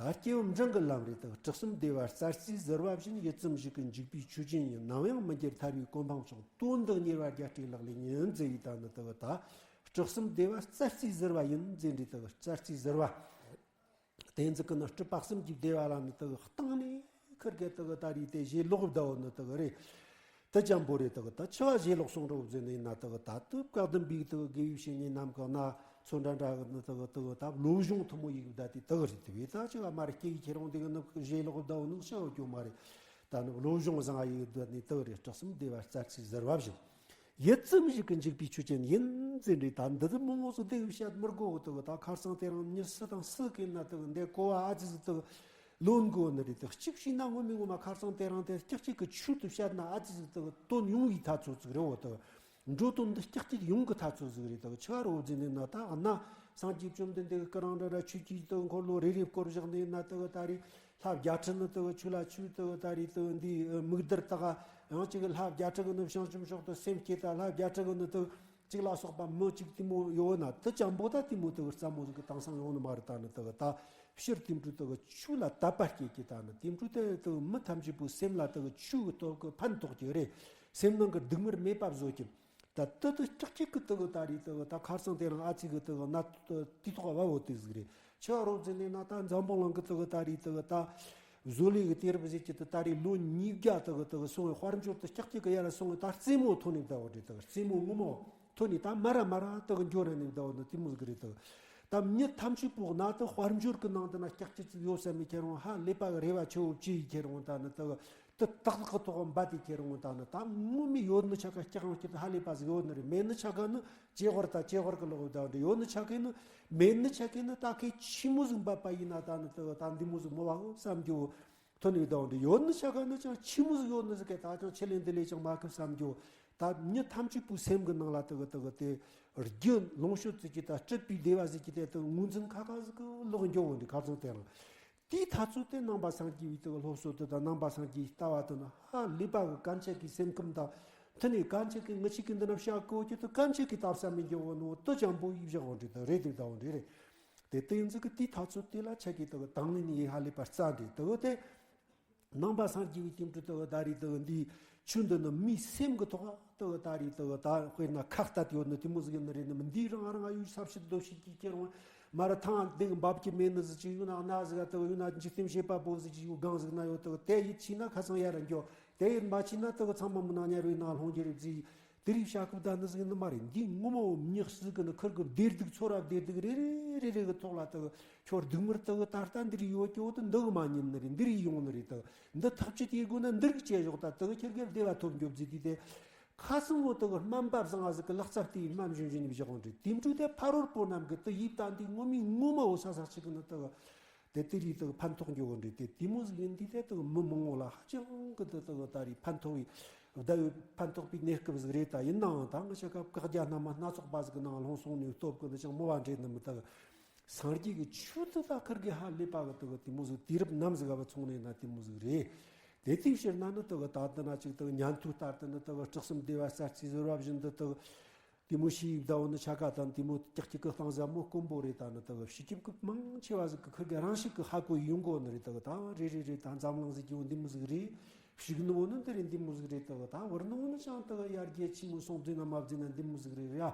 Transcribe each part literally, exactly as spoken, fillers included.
ད་སྐྱེས་བུ་འབྲིང་གི་ལམ་རེད། དག་དྲུག་གསུམ་བདེ་བ་རྩལ་རྩེད་གཟིར་བ་བཞིན། ཡུད་ཙམ་ཞིག་གི་འཇུག་པའི་ཆོས་ཅན་ཡིན། ནམ་ཡང་མི་འགྱུར་ཐར་བའི་གོ་འཕང་མཆོག་དོན་དུ་གཉེར་བ་རྒྱལ་སྲས་ལག་ལེན་ཡིན་ཟེར་ཡི་ད་ནི་དག་ད་དྲུག་གསུམ་བདེ་བ་རྩལ་རྩེད་གཟིར་བ་ཡིན་ཟེར་འདྲི་དག་རྩལ་རྩེད་གཟིར་བ། དེ་ཚོ་གི་ནི་སྤྲུལ་པ་གསུམ་གྱི་བདེ་བ་ལ་ནི་དག་བཏང་ནས་ཁིར་གེ་དག་ད་རེས་དེ་བཞེས་ལོག་བསྡད་ཡོད་ནི་དག་རེད། དེ་ཅང་པོ་རེད། དག་ད་འཆི་བ་བཞེས་ལོག་སོང་འགྲོ་ཟེར་ནས་ན་དག་ད་དུ་བཀའ་གདམས་པའི་དག་དགེ་བའི་བཤེས་གཉེན་རྣམས་ཀྱི་ན་ཚོ་འདྲ་འདྲ་གི་ནི་དག་དག་ད་བློ་སྦྱོང་ཐུན་མོང་ཡིན་གི་ད་དེ་དག་རེད། དེ་བས་ད་འཆི་བ་མ་རེད་སྐྱེ་ཡི་ཁྱེད་རང་དེ་གི་ནི་བཞེས་ལོག་བསྡད་ཡོད་ནི་ཤེས་ཡོད་རྒྱུ་མ་རེད། ད་ནི་བློ་སྦྱོང་བཟང་ཡི་ད་ནི་དག་རེད། དྲུག་གསུམ་བདེ་བ་རྩལ་རྩེད་གཟིར་བ་བཞིན། ཡུད་ཙམ་ཞིག་གི་འཇུག་པའི་ཆོས་ཅན་ཡིན་ཟེར་འདྲི་ད་འདི་དུ་མི་ངོ་སོ་དེ་བཤད་མི་དགོ་དག་ད་ཁར་སང་དེ་རིང་མྱི་སུ་དང་སུ་གིས་ན་དག་འདི་གོ་བ་ཨ་ཙི་ཟིག་དག་ལོན་དགོ་ནི་རེད། དག་གཅིག་བྱས་ན་ངོ་མའི་ངོ་མ་ཁར་སང་དེ་རིང་དེ་ཀྱག་ཀྱག་གི་ཆོས་དུ་བཤད་ན་ཨ་ཙི་ཟིག་དག་དོན་ཡོང་བའི་ཐ་ཚོད་ཅིག་རེད་འོ། དག་འགྲོ་དོན་འདི་ཀྱག་ཀྱག་ཡོང་གི་ཐ་ཚོད་ཟིག་རེད། དག་ཆ་རོ་ཟིན་ནས་ན་ད་ན་སངས་རྒྱས་བཅོམ་ལྡན་འདས་ཀྱི་སྐུ་རིང་འདྲ་འདྲ་ཆོས་ཀྱི་དག་འཁོར་ལོ་རེ་རེ་བསྐོར་བཞག་ནས་ན་དག་ད་རེས། ལྷ་བརྒྱ་ཁྲི་ནི་དུ་ཆུ་ལ་ཆུ་དུ་ད་རེས་དུ་འདི་མིག་དར་དག་ཡང་གཅིག་ལྷ་བརྒྱ་ཁྲི་གི་ནི་བྱང་ཆུབ་མཆོག་ཏུ་སེམས་བསྐྱེད་ད། ལྷ་བརྒྱ་ཁྲི་གི་ནི་དུ་གཅིག་ལ་སོགས་པ་མི་གཅིག་དེ་མོ་ཡོད་ན་དུ་ཅང་པོ་ད་དེ་མོ་དུ་རྩ་མོ་ཟིག་གི་དེང་སང་ཡོང་ནི་མ་རེད། ད་ནི་དུ་ད་ཕྱིར་དེ་འཕྲུལ་དུ་ཆུ་ལ་དད་པ་སྐྱེད་ཀྱི་ད་ནི་དེ་འཕྲུལ་དུ་དུ་མི་ཐམས་ཅད་པོའི་སེམས་ལ་དུ་ཆུ་གི་སྟོབས་ཀྱི་ཕན་ཐོགས་ཀྱི་རེད། སེམས་ནང་གི་སྡུག་བསྔལ་མེད་པ་བཟོ་གི། ད་ལྟ་དུ་ཀྱག་ཀྱག་གི་དུ་གི་ད་རེས་དུ་གི་ད་ཁར་སང་དེ་རིང་ཨ་ཙི་གི་དུ་གི་ན་དུ་དུས་ཐོག་བ་བོ་དེ་ཟིག་རེད། ཆུ་བ་རོབ་ཟིན་ནས་ན་ད་འཛམ་བུ་གླིང་གི་དུ་གི་ད་རེས་དུ་གི་ད་བཟོ་ལས་གི་དུས་རབས་ཟིག་གི་དུ་ད་རེས་ལོ་ཉིས་བརྒྱ་དུ་གི་དུ་གི་སོང་བའི་དཔལ་འབྱོར་དུ་ཀྱག་ཀྱག་གི་ཡ་ལ་སོང་བའི་ད་རྩེད་མོ་ཐོན་ནས་ད་བོ་རེད། དུ་གི་རྩེད་མོ་ངོ་མ་ཐོན་ནས་ད་མ་ར་མ་ར་དུ་གི་འགྱོ་ར་ནས་ད་བོ་ནི་དེ་མོ་ཟིག་རེད། དུ་གི་ད་མྱི་ཐམས་ཅད་པོ་ན་དུ་དཔལ་འབྱོར་གི་ནང་དུ་ན་ཀྱག་ཀྱག་ཅིག་ཡོད་ས་མེད་ཁྱེད་རང་ཧ་ལས་པ་གི་རེ་བ་ཆེ་བོ་ཅི་ཡི་ཁྱེད་རང་ད་ནི་དུ་གི་དུ་ཏག་ཏག་གི་ཐོག་འབད་དེ་ཁྱེར་འོང་ད་ནི་ད་ངོ་མི་ཡོད་ནི་ཆ་ག་སྐྱག་རང་སྐྱིད་ཧ་ལས་པ་ཟིག་ཡོད་ནི་རེད། མེད་ནི་ཆ་ག་ནི་ཇེ་ཧོར་ད་ཇེ་ཧོར་གི་ལོག་ད་འདྲ་ཡོད་ནི་ཆ་ག་ནི་མེད་ནི་ཆ་ག་ནི་ད་གལ་ཆི་མོ་ཟིག་འབད་པ་ཡིན་ན་ད་ནི་དེ་ད་འདི་མོ་ཟིག་མོ་བ་བསམ་རྒྱུ་ཐོན་ཡོད་ད་འདྲ་ཡོད་ནི་ཆ་ག་ནི་ཅང་ཆི་མོ་ཟིག་ཡོད་ནི་ཟིག་ག་ད་ཅང་ཆི་ལེན་འདི་ལས་ཅང་མ་ཁུབ་བསམ་རྒྱུ། ད་མྱི་ཐམས་ཅད་པོའི་སེམས་གི་ནང་ལ་དེ་གི་དེ་གི་དེ་རྒྱུ་ལོངས་སྤྱོད་ཟིག་གི་ད་སྤྲུལ་པའི་བདེ་བ་ཟིག་གི་དེ་དེ་ངོས་འཛིན་ཁ་ཁ་ཟིག་གི་ལོག་འགྱོ་འོང་འདི་ཁ་ཚང་དེ་རང་། དེའི་ཐ་ཚོད་དེ་ནང་པ་སངས་རྒྱས་པའི་དེ་གི་སློབ་གསོ་དེ་དང་ནང་པ་སངས་རྒྱས་ཀྱི་ལྟ་བ་དེ་ནི་ཧ་ལས་པ་གི་གན་ཆད་ཀྱི་སེམས་ཁམས་དང་། དེ་ནས་གན་ཆད་ཀྱི་ངི་ཆིག་གི་འདི་ན་བྱ་གོ་རྒྱུ་དེ་གན་ཆད་ཀྱི་ལྟ་བསམ་མི་འགྱོ་བོ་ནོ་དུ་ཅང་པོ་ཡིབ་བཞག་འོང་འདྲི་དང་རེད། དེ་དང་འདྲི་རེད། དེ་དེ་ཡིན་ཙི་གི་དེའི་ཐ་ཚོད་དེ་ལ་ཆ་གི་དེ་གི་དང་ལེན་ཡིན་ཧ་ལས་པ་རྩ་འདྲི་དེ་གི་དེ། ནང་པ་སངས་རྒྱས་པའི་དེ་འདྲི་དེ་གི་ད་རེད། དེ་གི་འདིའི་ཆོས་འདི་ནི་མིའི་སེམས་ཀྱི་ཐོག་དེ་གི་ད་རེད། དེ་གི་ད་དཔེར་ན་ཁ་གཏད་ཡོད་ནི་དེ་མོ་ཟིག་ཡིན་ནི་རེད། ནི་མི་འདི་རང་རང་ཡུལ་ས་བྱི་རྡོ་ཞིག་གི་ཁྱེར་འོང་མ་ར་ཐང་སྟེང་འབབ་ཀྱི་མེད་ནི་ཟིག་ཅིག་ཡོད་ན་ན་ཟིག་དེ་གི་ཡོད་ན་འཇིག་རྟེན་བྱེད་པ་པོ་ཟིག་ཅིག་ཡོད་གང་ཟིག་ན་ཡོད། དེ་གི་དེ་ཡིད་ཆེས་ན་ཁ་སང་ཡར་འགྱོ། དེ་ཡིད་མ་ཆེས་ན་དེ་གི་ཚང་མ་མི་ནང་ཉར་བའི་ནང་ལྷུང་རྒྱུ་རེད་ཟིག་དེ་རིགས་བྱ་སྐབས་ད་ནི་ཟིག་ནི་མ་རེད། འདི་ངོ་མ་བོ་མྱི་ཟིག་གི་ནི་ཁིར་གི་བདེ་སྡུག་ཚོར་བ་བདེ་སྡུག་རེ་རེ་རེ་རེ་གི་ཐོག་ལ་དེ་གི་ཁྱོད་སྡུག་བསྔལ་དེ་གི་ད་ལྟ་འདི་རིགས་ཡོད་ཀྱི་འོ་དེ་འདི་གི་མ་ཉིན་ནི་རེད། འདི་རིགས་ཡོང་ནི་རེད། དེ་གི་འདི་ཐག་གཅོད་དེ་དགོས་ན་འདི་རིགས་བྱས་ཞོག་ད་དེ་གི་ཁྱེར་གི་བདེ་བ་ཐོབ་འགྱོ་ཟིག་དེ་དེ་ཁ་སང་བོ་དེ་གི་སྨན་པ་བཟང་ང་ཟིག་གི་ལག་རྩལ་དེ་ཡིན་སྨན་བཞིན་བཞིན་བཞག་འོང་རེད། དེ་འཕྲོས་དེ་ཕ་རོལ་པོ་རྣམས་གི་དེ་ཡིད་ད་འདི་ངོ་མའི་ངོ་མ་བོ་ས་ས་ཅིག་གི་ནི་དེ་གི་དེ་དེ་རིགས་དག་ཕན་ཐོགས་འགྱོ་བོ་འདྲ་དེ་དེ་མོ་ཟིག་ཡིན་དུས་དེ་དག་མི་མང་བོ་ལ་ཧ་ཅང་གི་དེ་དག་ད་རེས་ཕན་ཐོགས་པའི་ཟླ་བའི་ཕན་ཐོགས་པའི་གནས་སྐབས་ཟིག་རེད། ད་ཡིན་ནའང་ད་ང་ཆ་སྐབས་བཀག་རྒྱ་སྣ་མ་སྣ་ཚོགས་པ་ཟིག་གི་ནང་ལྷུང་སོང་ནས་སྟོབས་ཀྱི་འདི་ཅང་མོ་བ་འདྲེ་ནི་མི་དག་སངས་རྒྱས་ཀྱི་ཆོས་དེ་ད་ཁིར་གི་ཧ་ལས་པ་གི་དག་དེ་མོ་ཟིག་དུས་རབས་ནམ་ཟིག་ག་བ་ཚོང་ནས་ན་དེ་མོ་ཟིག་རེད། དེ་དུས་ཕྱིར་ན་ནི་དག་ད་འདི་ན་ཅིག་དག་ཉན་ཐོས་ལྟར་དུ་ནི་དག་དྲུག་གསུམ་བདེ་བ་རྩལ་རྩེད་གཟིར་བ་བཞིན་དུ་དག་དེ་མོ་ཤེས་ཡིག་ཟླ་བོ་ནི་ཆ་ག་དང་དེ་མོ་ཀྱག་ཀྱི་ཀི་སྟངས་ཟབ་མོ་དཀོན་པོ་རེད། ད་ནི་དག་ཕྱི་ཁྱིམ་གི་མང་ཆེ་བ་ཟིག་གི་ཁིར་གི་རང་ཤུགས་ཀྱི་ཧ་གོ་ཡོང་གོ་ནི་རེད། དག་ད་རེ་རེ་རེ་ད་འཛམ་གླིང་ཟིག་གི་འོ་འདི་མོ་ཟིག་རེད། ཕྱི་གི་ནི་འོ་ནི་འདི་རེད་འདི་མོ་ཟིག་རེད། དག་ད་བར་ནི་འོ་ནི་ཅང་དག་ཡར་རྒྱས་ཆེན་མོ་སོང་བརྫིས་ན་མ་བརྫིས་ན་འདི་མོ་ཟིག་རེད་ར།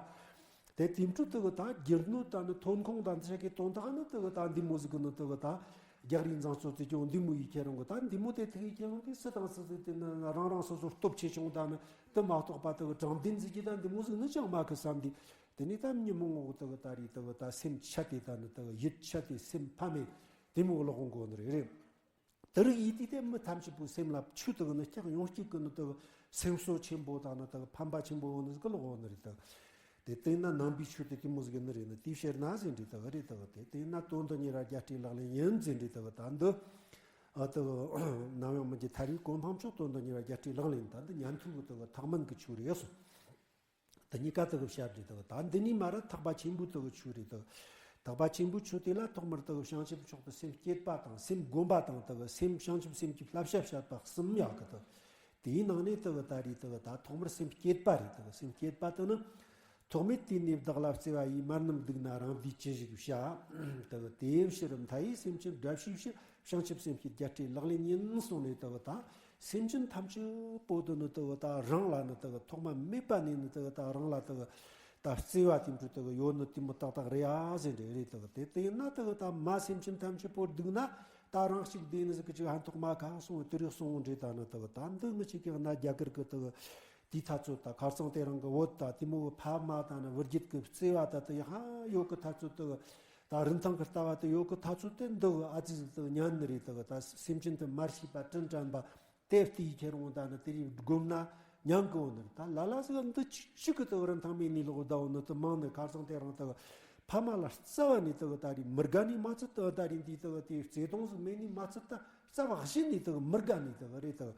དེ་དེ་འཕྲོ་དག་ད་རྒྱུ་ནོར་ད་ནི་ཐོན་ཁུངས་ད་འདི་ཆ་གི་དོན་དག་ནི་དག་ད་འདི་མོ་ཟིག་གི་ནི་དག་ད། རྒྱག་རེས་འཛིང་རྩོད་ཙི་ཀྱང་འདི་མོ་ཡི་ཁྱེད་རང་གི་ད་འདི་མོ་དེ་ཐུག་ཡི་ཁྱེད་རང་དེ་སུ་དང་སུ་ཟིག་དེ་ནི་རང་རང་སོ་སོར་སྟོབས་ཆེ་ཆུང་ད་ནི་དེ་མ་གཏོགས་པ་དེ་གི་དྲང་བདེན་ཟིག་གི་ད་འདི་མོ་ཟིག་ནི་ཅང་མ་གི་བསམ་དེ། དེ་ནི་ད་མྱི་མང་བོ་དེ་གི་ད་རེས་དེ་གི་ད་སེམས་ཆད་དེ་ད་ནི་དེ་གི་ཡིད་ཆད་དེ་སེམས་ཕམ་མེད་དེ་མོ་ལོག་འགོ་ནི་རེད་རེད། དེ་རིགས་ཡིད་དེ་དེ་མི་ཐམས་ཅད་པོའི་སེམས་ལ་ཆུ་དེ་གི་ནི་སྐྱག་ཡོང་སྐྱིད་གི་ནི་དེ་གི་སེམས་གསོ་ཆེན་པོ་དང་ནི་དེ་གི་ཕམ་པ་ཆེན་པོ་འོ་ནི་ཟིག་གི་ལོག་འོ་ནི་རེད་དེ། དེ་བལྟས་ན་ནང་པའི་ཆོས་དེ་དེ་མོ་ཟིག་ནི་རེད་ནི་དེའི་ཕྱིར་ན་ཟེར་འདྲི་དག་རེད་དག་དེ་བལྟས་ན་དོན་དུ་གཉེར་བ་རྒྱལ་སྲས་ལག་ལེན་ཡིན་ཟེར་འདྲི་དག་ད་འདི་ཨ་དག་ནམ་ཡང་མི་འགྱུར་ཐར་བའི་གོ་འཕང་མཆོག་དོན་དུ་གཉེར་བ་རྒྱལ་སྲས་ལག་ལེན་ད་འདི་ཉན་ཐོས་ཀྱི་དག་ཐེག་དམན་གྱི་ཆོས་རེད་གསུངས། དེ་གཉིས་ཀ་དག་བཤད་འདྲི་དག་ད་འདི་ནས་མ་ར་ཐེག་པ་ཆེན་པོའི་དག་ཆོས་རེད་དག་ཐེག་པ་ཆེན་པོའི་ཆོས་དེ་ལ་ཐོག་མར་དག་བྱང་ཆུབ་མཆོག་ཏུ་སེམས་བསྐྱེད་པ་དང་སེམས་བསྒོམ་པ་དང་དག་སེམས་བྱང་ཆུབ་སེམས་ཀྱི་བསླབ་བྱ་བཤད་པ་གསུམ་ཡག་གི་དག་དེའི་ནང་ནས་དག་ད་རེས་དག་ད་ཐོག་མར་སེམས་བསྐྱེད་པ་རེད་དག་སེམས་བསྐྱེད་པ་དེ་ནི། ཐོག་མེད་དུས་ནས་བདག་ལ་བརྩེ་བ་ཡིས། མ་ནམ་སྡུག་ན་རང་འདིས་ཅི་ཞིག་བྱ། དེ་གི་དེ་ཕྱིར་མཐའ་ཡས་སེམས་ཅན་དགྲ་བྱེད་ཕྱིར། བྱང་ཆུབ་སེམས་བསྐྱེད་རྒྱ་སྤྲོས་ལག་ལེན་ཡིན་གསུངས་ནས། དེ་གི་ད་སེམས་ཅན་ཐམས་ཅད་པོ་དེ་ནི་དེ་གི་ད་རང་ལ་ནི་དེ་གི་ཐོག་མ་མེད་པ་ནས་ནི་དེ་གི་ད་རང་ལ་དེ་གི་ད་བརྩེ་བ་དེ་འདྲ་དེ་གི་ཡོད་ནི་དེ་མོ་ཏག་ཏག་རེད་ཨ་ཟེར་འདྲ་རེད། དེ་གི་དེ་དེ་ཡིན་ན་དེ་གི་ད་མ་སེམས་ཅན་ཐམས་ཅད་པོ་སྡུག་ན་ད་རང་གཅིག་བསྡད་ནི་ཟིག་གི་ཅིག་ཕན་ཐོགས་མ་གང་སོང་དེ་རིགས་སོང་འདྲ། ད་ནི་དེ་གི་ད་འདི་ངི་ཅིག་གི་ན་རྒྱ་གར་གི་དེ་གི་དེའི་ཐ་ཚོད་ད་ཁ་སང་དེ་རིང་གི་བོད་ད་དེ་མོ་གི་ཕ་མ་དང་ནི་བུ་རྒྱུད་ཀྱི་བརྩེ་བ་ད་དེ་ཡང་ཡོད་གི་ཐ་ཚོད་དེ་གི་ད་རིན་ཐང་གི་ལྟ་བ་དེ་ཡོད་གི་ཐ་ཚོད་དེ་འདི་གི་ཨ་ཙི་ཟིག་དེ་གི་ཉན་ནི་རེད། དེ་གི་ད་སེམས་ཅན་དེ་མར་ཤེས་པ་དྲིན་དྲན་པ་དེ་བལྟས་ཁྱེར་འོང་ད་ནི་དེ་རིགས་སྒོམ་ན་ཉན་གི་འོང་ནི་རེད། ད་ལ་ལ་ཟིག་འདི་ཅི་ཅི་གི་དེ་གི་རིན་ཐང་མེད་ནི་ལོག་ད་འོང་ནི་དེ་མང་ནི། ཁ་སང་དེ་རིང་དེ་གི་ཕ་མ་ལ་རྩ་བ་ནས་དེ་གི་ད་རེས་མི་དགའ་ནི་མ་ཚད་དེ་གི་ད་རེས་འདི་དེ་གི་དེ་བརྩེ་དུང་ཟིག་མེད་ནི་མ་ཚད་ད་རྩ་བ་གཞི་ནས་དེ་གི་མི་དགའ་ནི་དེ་གི་རེད། དེ་གི་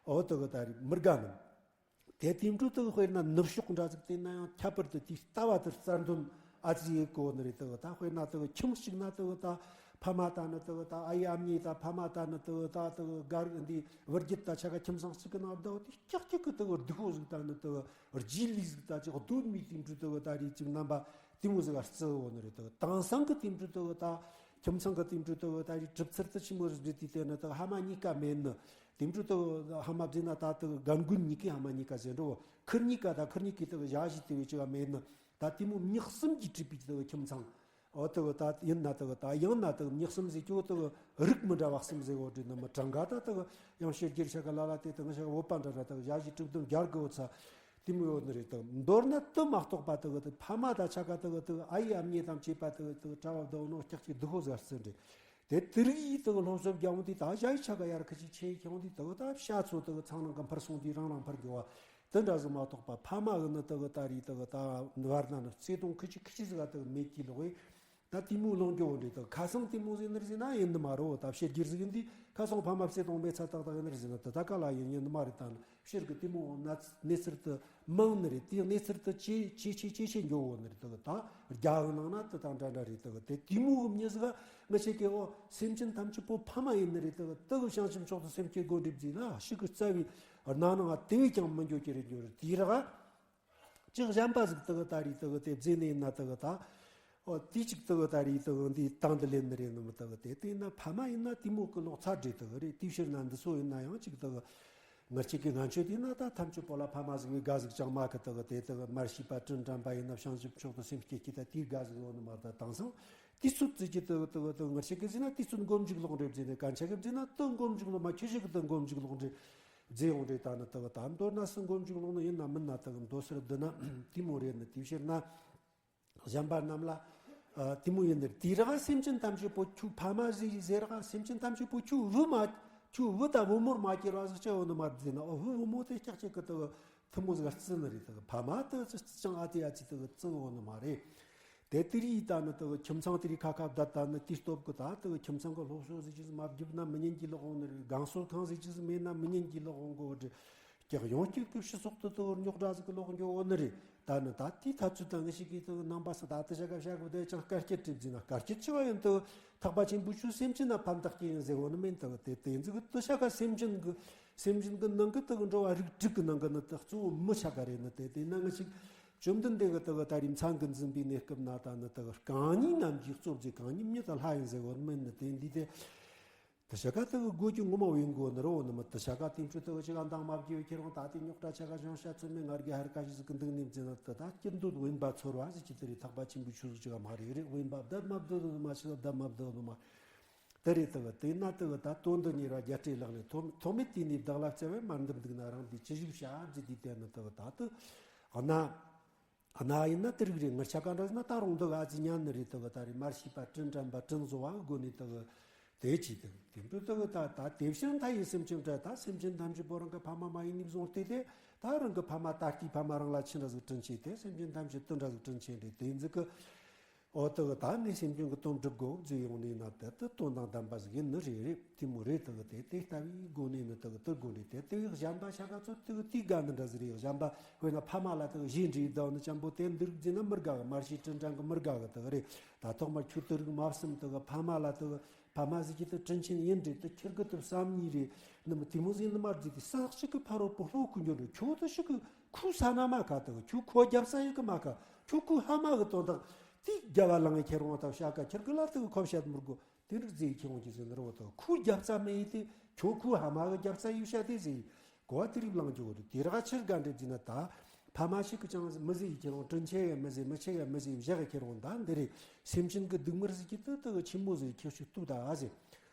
འོ་དེ་གི་ད་རེས་མི་དགའ་ནི། དེ་དེ་འཕྲོ་དེ་དཔེར་ན་ནུབ་ཕྱོགས་འདྲ་ཟིག་བལྟས་ན་ཡང་ཁྱད་པར་དུ་དེའི་ལྟ་བ་དེ་རྩལ་འདོན་ཨ་ཙི་ཡེ་གོ་ནི་རེད། དེ་གི་ད་དཔེར་ན་དེ་གི་ཁྱིམ་གཅིག་ན་དེ་གི་ད་ཕ་མ་ད་ནི་དེ་གི་ད་ཨ་ཡེ་ཨ་མྱེས་ད་ཕ་མ་ད་ནི་དེ་གི་ད་དེ་གི་གར་འདི་བུ་རྒྱུད་ད་ཆ་ག་ཁྱིམ་ཚང་གཅིག་གི་ནང་བསྡད་དེ་ཀྱག་ཀྱག་གི་དེ་གི་སྡུག་པོ་ཟིག་ད་ནི་དེ་གི་རྗེས་ལུས་ཟིག་ད་ཅིག་གདོད་མའི་དེ་འཕྲོ་དེ་གི་ད་རེས་ཅིག་རྣམ་པ་དེ་མོ་ཟིག་ག་རྩི་གོ་ནི་རེད། དེ་གི་དེང་སང་གི་དེ་འཕྲོ་དེ་གི་ད་ཁྱིམ་ཚང་གི་དེ་འཕྲོ་དེ་གི་ད་རེས་གྲུབ་ཚུལ་དེ་ཆི་མོ་ཟིག་རེད་དེ་བལྟས་ན་དེ་གི་ཕ་མ་གཉིས་ཀ་མེད་ནི། དེ་འཕྲོ་དེ་ཕ་མ་བརྫིས་ན་ད་དེ་རྒན་རྒོན་གཉིས་ཀའི་ཕ་མ་གཉིས་ཀ་ཟེར་འགྲོ། ཁུར་གཉིས་ཀ་ད་ཁུར་གཉིས་ཀའི་དེ་ཞ་ཞི་དེ་བས་ཅི་ག་མེད་ནི། ད་དེ་མོ་མྱི་གསུམ་གྱིས་གྲུབ་པའི་དེ་ཁྱིམ་ཚང་། འོ་དེ་ད་ཡིན་ན་དེ་ད་ཡང་ན་དེ་མྱི་གསུམ་ཟེར་གྱི་འོ་དེ་རིགས་མི་འདྲ་བ་གསུམ་ཟེར་འོ་དེ་ནི་མི་གྲངས་ཀ་ད་དེ་ཡང་ཕྱི་རྒྱལ་ཆ་ག་ལ་ལ་དེ་དེ་ང་ཆ་ག་བོད་པ་འདྲ་འདྲ་དེ་ཞ་ཞི་གྲུབ་དོན་རྒྱལ་གི་འོ་ཚ་དེ་མོ་ཡོད་ནི་རེད། དེ་མདོར་ན་དེ་མ་གཏོགས་པ་དེ་དེ་ཕ་མ་ད་ཆ་ག་དེ་དེ་ཨ་ཡེ་ཨ་མྱེས་དང་བཅས་པ་དེ་དེ་གྲྭ་བ་བདག་ནོ་ཀྱག་ཀྱག་སྡུག་པོ་ཟེར་ཟེར་འདྲ། དེ་དེ་རིགས་ཡིས་དེ་གི་སློབ་གསོ་རྒྱག་འོང་དུས་ད་ཞ་ཡི་ཆ་ག་ཡར་ཁ་ཅིག་ཆེ་ཡི་ཁྱོང་དུས་དེ་གི་ད་ཤ་ཚོ་དེ་གི་ཚང་ནང་གི་འཕར་སོང་དུས་རང་རང་འཕར་འགྱོ་བ་དེ་འདྲ་ཟིག་མ་གཏོགས་པ་ཕ་མ་གི་ནི་དེ་གི་ད་རེས་དེ་གི་ད་བར་ན་ནི་བརྩེ་དུང་ཁི་ཆི་ཁི་ཆི་ཟིག་ག་དེ་གི་མེད་ཀྱི་ལོག་ཡིན། ད་དེ་མོ་ལོང་འགྱོ་འོང་དུས་དེ་གི་ཁ་སང་དེ་མོ་ཟིག་ནི་རེད་ཟེར་ན་ཡིན་ནི་མ་རེད། ད་ཕྱི་རྒྱལ་ཟིག་ཡིན་དུས་ཁ་སང་ཕ་མ་བརྩེ་དུང་མེད་ཚ་ཏག་ཏག་ཡིན་ནི་རེད་ཟེར་ན་དེ་ད་ག་ལ་ཡིན་ཡིན་ནི་མ་རེད། ད་ནི། ཕྱིར་གི་དེ་མོ་གནས་གནས་ཚུལ་དུ་མང་ནི་རེད། དེ་གནས་ཚུལ་དུ་ཇེ་ཇེ་ཆེ་ཇེ་ཆེ་འགྱོ་འོ་ནི་རེད། དེ་གི་ད་རྒྱ་གི་ནང་ན་དེ་དང་འདྲ་འདྲ་རེད། དེ་གི་དེ་དེ་མོ་གི་མྱི་ཟིག་ང་ཆེ་གེ་འོ་སེམས་ཅན་ཐམས་ཅད་པོ་ཕ་མ་ཡིན་ནི་རེད། དེ་གི་དེ་གི་བྱང་ཆུབ་མཆོག་ཏུ་སེམས་བསྐྱེད་དགོས་འདྲི་བརྫིས་ན་ཤི་གི་རྩ་བའི་སྣ་ནང་དེ་བས་ཀྱང་མི་འགྱོ་གི་རེད། འགྱོ་རེད། དེ་ར་ཅིག་གཞན་པ་ཟིག་དེ་གི་ད་རེད། དེ་གི་དེ་བརྫིས་ནི་ཡིན་ན་དེ་གི་ད། ཨོ་དེ་གཅིག་དེ་གི་ད་རེས་དེ་གི་འདི་དང་དུ་ལེན་ནི་རེད་ནི་མི་དེ་གི་དེ་དེ་ན་ཕ་མ་ཡིན་ན་དེ་མོ་གི་ལོག་ཚ་འདྲེ་དེ་གི་རེད། དེའི་ཕྱིར་ན་འདི་ཚོ་ཡིན་ན་ཡང་གཅིག་དེ་གི་ང་ཆེ་གི་ང་ཆོས་དེ་ན་ད་ཐམས་ཅད་པོ་ལ་ཕ་མ་ཟིག་བའི་དགའ་ཟིག་ཅང་མ་གི་དེ་གི་དེ་དེ་གི་མར་ཤེས་པ་དྲིན་དྲན་པ་ཡིན་ན་བྱང་ཆུབ་མཆོག་ཏུ་སེམས་བསྐྱེད་ཀྱི་ད་དེའི་དགའ་ཟིག་ཡོད་ནི་མ་ད་དེང་སང་དེ་ཚོ་བརྩི་གི་དེ་གི་དེ་གི་དེ་གི་ང་ཆེ་གི་ཟིན་ན་དེ་ཚོ་མགོ་མཇུག་ལོག་འདྲེ་བརྫིས་ནས་གན་ཆེ་གི་བརྫིས་ན་དེ་མགོ་མཇུག་ལོག་མ་ཁྱོད་ཆེ་གི་དེ་མགོ་མཇུག་ལོག་འདྲེ་བརྫིས་ཡོང་འདྲེ། ད་ནི་དེ་གི་ད་མདོར་ན་སུ་མགོ་མཇུག་ལོག་ནི་ཡིན་ན་མིན་ན་དེ་གི་མདོ་སར་བསྡུ་ན་དེ་མོ་རེད་ནི། དེའི་ཕྱིར་ན། གཞན་པ་རྣམས་ལ། ཨ་དེ་མོ་ཡིན་ནི་དེ་ར་སེམས་ཅན་ཐམས་ཅད་པོ་ཁྱོད་ཕ་མ་ཟིག་ཟེར་ར་སེམས་ཅན་ཐམས་ཅད་པོ་ཁྱོད་བུ་མ་ཁྱོད་བུ་དང་བུ་མོར་མ་སྐྱེར་བ་ཟིག་ཅི་འོ་ནི་མ་རེད་ཟེར་ན། ཨོ་བུ་བུ་མོ་དེ་ཀྱག་ཀྱག་གི་དེ་གི་ཐུ་མོ་ཟིག་རྩི་ནི་རེད། དེ་གི་ཕ་མ་དེ་ཅང་ཨ་ཙི་ཨ་ཙི་དེ་གི་རྩི་འོ་ནི་མ་རེད། དེ་དེ་རིགས་ད་ནི་དེ་གི་ཁྱིམ་ཚང་དེ་རིགས་ཁ་ཁ་བརྡ་ད་ནི་དེ་སྟོབས་གི་ད་དེ་གི་ཁྱིམ་ཚང་གི་སློབ་གསོ་ཟིག་ཅིག་མ་བརྒྱབ་ན་མི་ཉན་གྱི་ལོག་འོང་ནི་རེད། སྒང་གསོ་ཁང་ཟིག་ཅིག་མེད་ན་མི་ཉན་གྱི་ལོག་འོང་གི་འོ་རེད། ཀྱག་ཡོང་གཅིག་གི་སྤྱི་ཚོགས་དེ་དེ་རྙོག་དྲ་ཟིག་གི་ལོག་འགྱོ་འོ་ནི་རེད། ད་ནི་ད་དེའི་ཐ་ཚུལ་དང་ངི་ཞིག་གིས་དེ་ནང་པ་སི་ད་དེ་ཤ་ཀ་ཤ་གི་དེ་ཅང་དཀའ་སྤྱད་གྲིབ་ཟིན་ན་དཀའ་སྤྱད་ཆེ་བ་ཡིན། དེ་ཐེག་པ་ཆེན་པོའི་ཆོས་སེམས་ཅན་ན་ཕན་ཐོགས་ཀྱི་ཡིན་ཟེར་འོ་ནི་མིན། དེ་དེ་དེ་ཚིག་དེ་ཤ་ཀ་སེམས་ཅན་གི་སེམས་ཅན་གི་ནང་གི་དེ་གི་འགྲོ་བ་རིགས་དྲུག་གི་ནང་གི་ནི་དེ་གཙོ་བོ་མི་ཤ་ཀ་རེད། ནི་དེ་དེ་ན་ངི་ཞིག་བཅོམ་ལྡན་འདས་གི་དེ་གི་ད་རིང་མཚན་གི་འཛིན་པའི་གནས་སྐབས་ན་ད་ནི་དེ་གི་རྐང་གཉིས་རྣམས་ཀྱི་གཙོ་བྱས་གང་ཉིད་མྱི་དང་ལྷ་ཡིན་ཟེར་འོ་ནི་མིན། ནི་དེ་འདི་དེ། དེ་ཤ་ཀ་དེ་གི་དགོས་རྒྱུ་ངོ་མ་བས་འགོ་ནི་རོ་ནི་མི། དེ་ཤ་ཀ་དེང་ཕྲུ་དེ་གི་ཅི་ག་འདང་མ་བགྱི་བའི་ཁྱེར་འོང་ད་དེ་རྙོག་དྲ་ཆ་ག་གཞུང་ཤ་ཚོད་མེད་ང་རྒྱལ་ཧར་ཀ་ཞིག་ཟིག་གི་འདུག་ནི་བརྫིས་ན་དེ་ད་སྐྱིད་འདོད་དབེན་པ་ཚོར་བ་ཟིག་ཅི་དེ་རེད། ཐེག་པ་ཆེན་པོའི་ཆོས་ཟིག་ཅི་ག་མ་རེད་རེད། དབེན་པ་བདག་མ་བདག་ནི་མ་ཤི་བདག་མ་བདག་ནི་མ་དེ་རེད། དེ་གི་དེ་ན་དེ་གི་ད་དོན་དུ་གཉེར་བ་རྒྱ་སྤྲོས་ལག་ལེན་ཐོག་ཐོག་མེད་དུས་ནས་བདག་ལ་བརྩེ་བས་མ་འདུམ་འདུག་ན་རང་འདི་ཅི་ཞིག་བྱ་བརྫིས་དུས་དེ་ནི་དེ་གི་ད་དེ་ཨ་ན། གནའ་ཡིན་ན་དེ་རིགས་རེད། ངར་ཆ་ག་འདྲ་ཟེར་ན་ད་རུང་འདི་ག་ཨ་ཙི་ཉན་ནི་རེད། དེ་གི་ད་རེད་མར་ཤེས་པ་དྲིན་དྲན་པ་དྲིན་གཟོ་བ་གི་སྒོ་ནས་དེ་གི་དེ་ཅི་དེ་དེ་འདྲ་དེ་གི་ད་ད་དེ་བཞིན་མཐའ་ཡས་སེམས་ཅན་བྲལ། ད་སེམས་ཅན་ཐམས་ཅད་པོ་རང་གི་ཕ་མ་མ་ཡིན་ནི་བཟུང་སྟེ་དེ་ད་རང་གི་ཕ་མ་ད་ལྟའི་ཕ་མ་རང་ལ་ཆི་འདྲ་ཟིག་དྲིན་ཆེ་དེ་སེམས་ཅན་ཐམས་ཅད་དེ་འདྲ་ཟིག་དྲིན་ཆེ་རེད། དེ་ཟིག་གི་ཨོ་དེ་གི་ད་ནི་སེམས་ཅན་གྱི་དོན་སྒྲུབ་དགོས་ཟེར་ཡོང་ནས་ན་དེ་དེ་དོན་དང་ལྡན་པ་ཟིག་ཡིན་ནི་རེད་རེད། དེ་མོ་རེད། དེ་གི་དེ་དེ་ལྟ་བུའི་སྒོ་ནས་ནི་དེ་གི་དེ་དགོས་རེད། དེ་དེ་གི་གཞན་པ་ཤ་ཀ་ཚོ་དེ་གི་དེའི་དགའ་ནི་འདྲ་ཟིག་རེད། གཞན་པ་དཔེར་ན་ཕ་མ་ལ་དེ་གི་གཞས་འབྲི་བསྡད་ནི་ཅན་པོ་དེ་འདི་རིགས་བརྫིས་ན་མི་དགའ་གི། མར་ཤེས་དྲིན་དྲན་གི་མི་དགའ་གི། དེ་གི་རེད། ད་ཐོག་མར་ཁྱོད་དེ་རིགས་མ་བསམ། དེ་གི་ཕ་མ་ལ་དེ་གི་ ཕ་མ་ཟིག་གི་དུ་དྲིན་ཆེན་ཡིན་རེད། དུ་ཁྱེར་གི་དུ་བསམ་ནི་རེད། ནི་མི་དེ་མོ་ཟིག་ནི་མ་རེད། དེ་ས་ཞིག་གི་ཕ་རོལ་པོ་ལྷོ་ཁུ་འགྱོ་རེད། ཁྱོད་དུ་ཞིག་གི་ཁུ་ས་ན་མ་ཁ་དུ་ཁྱོད་ཁོ་རྒྱབ་ས་ཡི་གི་མ་ཁ་ཁྱོད་ཁུ་ཧ་མ་གི་དོན་དག་དེ་རྒྱ་བ་ལང་ངེ་ཁྱེར་འོང་དུ་བཤད་ཀ་ཁྱེར་གི་ལ་དུ་ཁོ་བཤད་མི་དགོ། དེ་རིགས་ཟིག་ཁྱེར་འོང་གི་ཟིག་ནི་རོ་དུ་ཁུ་རྒྱབ་ས་མེད་ཡི་དེ་ཁྱོད་ཁུ་ཧ་མ་གི་རྒྱབ་ས་ཡི་བཤད་དེ་ཟིག་གོ་བ་དེ་རིགས་ལང་རྒྱུ་རེད། དེ་ར་ཆེར་ག་འདྲེ་ཟིག་ན་ད། ཕ་མ་ཞིག་གི་ཅང་མི་ཟེར་ཡི་ཁྱེར་འོང་། དྲིན་ཆེ་གི་མི་ཟེར། མི་ཆེ་གི་མི་ཟེར། བཞག་གི་ཁྱེར་འོང་། ད་འདི་རེད། སེམས་ཅན་གི་སྡུག་བསྔལ་ཟེར་གྱི་དུ་དུ་གི་ཆེན་མོ་ཟེར་ཁྱེར་ཤུགས་ཏུ་ད་ཨ་ཟེར།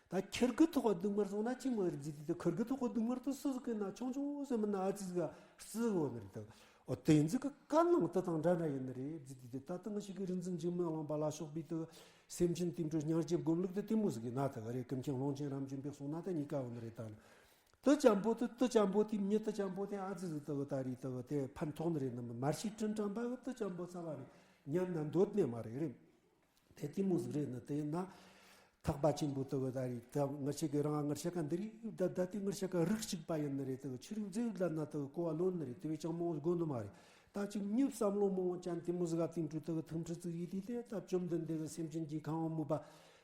ད་ཁྱེར་གི་ཐོག་གི་སྡུག་བསྔལ་སོང་ན་ཆེན་མོ་རེད་ཟེར་དུས། དུ་ཁེར་གི་ཐོག་གི་སྡུག་བསྔལ་དུ་སུ་ཟིག་གི་ན་ཆུང་ཆུང་ཟེར་མི་ན་ཨ་ཙི་ཟིག་ག་སུ་ཟིག་འོ་ནི་རེད་དུ། འོ་དེ་ཟིག་གི་ཀ་ནང་དུ་དང་འདྲ་འདྲ་ཡིན་ནི་རེད་ཟེར་དུས། ད་དུ་ང་ཞིག་གི་རིག་འཛིན་འཇིགས་མེད་གླིང་པ་ལ་སོགས་པའི་དུ་སེམས་ཅན་དེ་འདྲ་སྙིང་རྗེ་སྒོམ་ལུགས་དུ་དེ་མོ་ཟིག་གི་ན་དུ་ག་རེད། ཀུན་མཁྱེན་ཀློང་ཆེན་རབ་འབྱམས་པའི་གསུང་ན་དུ་གཉིས་ཀ་འོ་ནི་རེད་ད་ནི། དུ་ཅམ་པོ་དུ་དུ་ཅམ་པོ་དེ་མྱི་དུ་ཅམ་པོ་དེ་ཨ་ཙི་ཟིག་དུ་ད་རེད་དུ་དེ་ཕན་ཐོགས་ནི་རེད་ནི་མ་རེད། ཤི་དྲིན་དྲན་པ་གི་དུ་ཅམ་པོ་རྩ་བ་ནས་ཉན་ན་འདོད་ནི་མ་རེད་རེད། དེ་དེ་མོ་ཟིག་རེད་ནི། དེ་ཡིན་ན་ཐེག་པ་ཆེན་པོ་དུ་ད་རེད་དུ་ངར་ཤེས་གི་རང་ངར་ཤེས་ཀ་འདི་རེད་ད། ད་དེ་ངར་ཤེས་ཀ་རིགས་གཅིག་པ་ཡིན་ནི་རེད་དུ། ཆོས་རིག་མཛེས་ལ་ན་དུ་གོ་བ་ལོན་ནི་རེད། དེ་བས་ཅང་མོ་དགོ་ནི་མ་རེད། ད་ཅིག་མྱི་བསམ་བློ་མང་བོ་ཅན་དེ་མོ་ཟིག་ག་དེང་དུས་དུ་ཐུགས་ཁྲི་ཚིག་ཡིད་དེ་དེ་ད་བཅོམ་ལྡན་འདས་གི་སེམས་ཅན་གྱི་ཁམས་མོས་པ་